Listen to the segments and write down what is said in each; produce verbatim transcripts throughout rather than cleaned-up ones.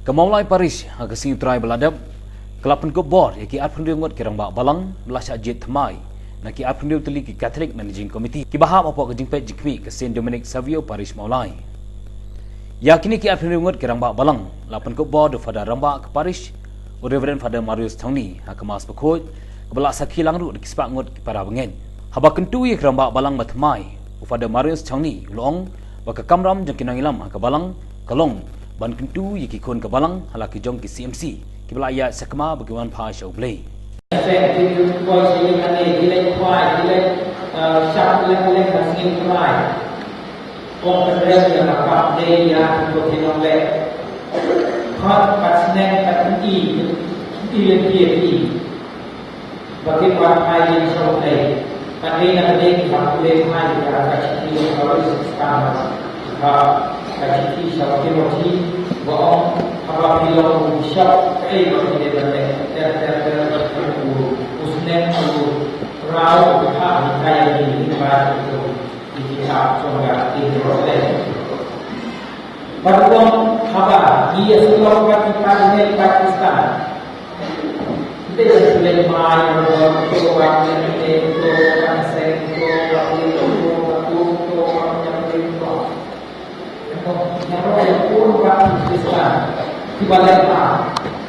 Ka Mawlai Parish ha ka sngi U Trai ba la dep ka la pynkup bor ïa ki arphew ngut ki rangbah balang ba la shah jied thymmai na ki arphew tylli ki Catholic Managing Committee kiba hap hapoh ka jingpeit jingkhmih ka Saint Dominic Savio Parish Mawlai. Ïa kine ki arphew ngut ki rangbah balang la pynkup bor da u Father rangbah ka parish, u Reverend Father Marius Thongni, ha ka Mass bakhuid kaba la sakhi lang ruh da ki spah ngut ki para bangeit. Haba kyntu ïa ki rangbah balang ba thymmai, u Father Marius Thongni u la ong ba ka kamram jong ki nongïalam ha ka balang ka long ban kyntu ïa ki khun ka balang ha la ki jong ki C M C kiba la ïaid sakma ba ki wan phai sha U Blei. Kong kynrem ïa ka kam dei ïa ki nongleh. Khot pat sneng pat i, i lynti ïa ki. Ba ki wan phai ïa sha U Blei. Pat dei na ka dei ki hap leh phai ïa ka shithi ka Paulus sha ka, ka shithi sha Timothy, ba ong haba phi long u bishop kaei ba phi dei ban leh. Ter ter ter u sneng u rau u ha hi ka ïa ki, ba ki Bad u ong haba ngi ïasyllok bad ki Pakistan, ngi ïasyllok mai ïa u ong to ba ngi ïa to ba seng to ba ngi to ba tu to ba ngi ïa to. Ngi ïasyllok bad ki Pakistan kiba leh ma.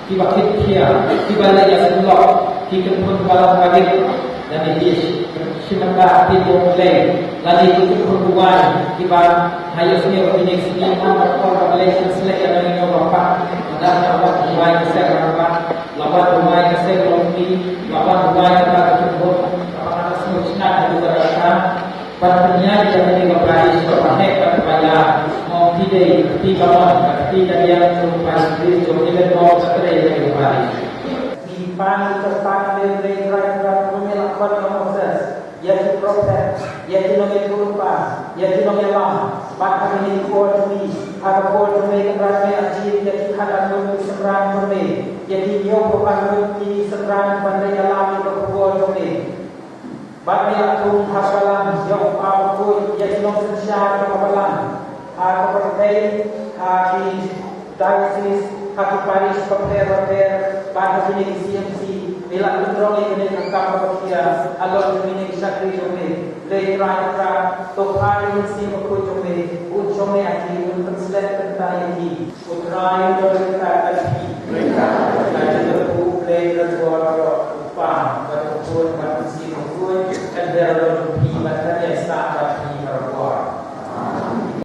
Kiba kit khia, kiba leh ïasyllok, ki kynphun balang barit, lane ki shim-, shimata ki jong U Blei, lane ki kynphun duwai, kiba ha ïohsngew ïa kine ki sngi, man ka por ba Blei sngewsih ïa ngi, ngi ba pat, la wan duwai ka seng rangbah, la wan duwai ka seng longkmie, la wan duwai kata ka kynphun, kaba nga la sngewsih ïa ka duwai ka Ban pynïaid ïa kane ka parish kaba heh bad kaba ïar, mo phi dei ka kti kamon, ka kti kadiang jong u parish priest jong ki lehbor ka trei ïa kane ka parish. Ngi pan ïa ka pan lem lei Trai Trai kum ïa la khot ïa u Moses, ïa ki prophet, ïa ki nongïathuhlypa, ïa ki nongïalam, bad ha kine ki por jong ngi, ha ka por jong me Trai me la jied ïa ki khatar ngut ki synran jong me, ïa ki hynñiewphew ar ngut ki synran ban leit ïalam ïa ka khubor jong me. Bad me la thung ha ka balang jong u Kpa Bakhuid ïa ki nongsynshar jong ka balang ha ka pyrthei, ha ki diocese, ha ki parish bapher bapher, bad ha kine ki C M C. Me la pynrung ïa kane ka kam kaba khia halor kine ki shakri jong me. Lei Trai Trai, to phah ïa u Mynsiem Bakhuid jong me, un shong ïa ki, un pynslet kynta ïa ki. U Trai un don ryngkat bad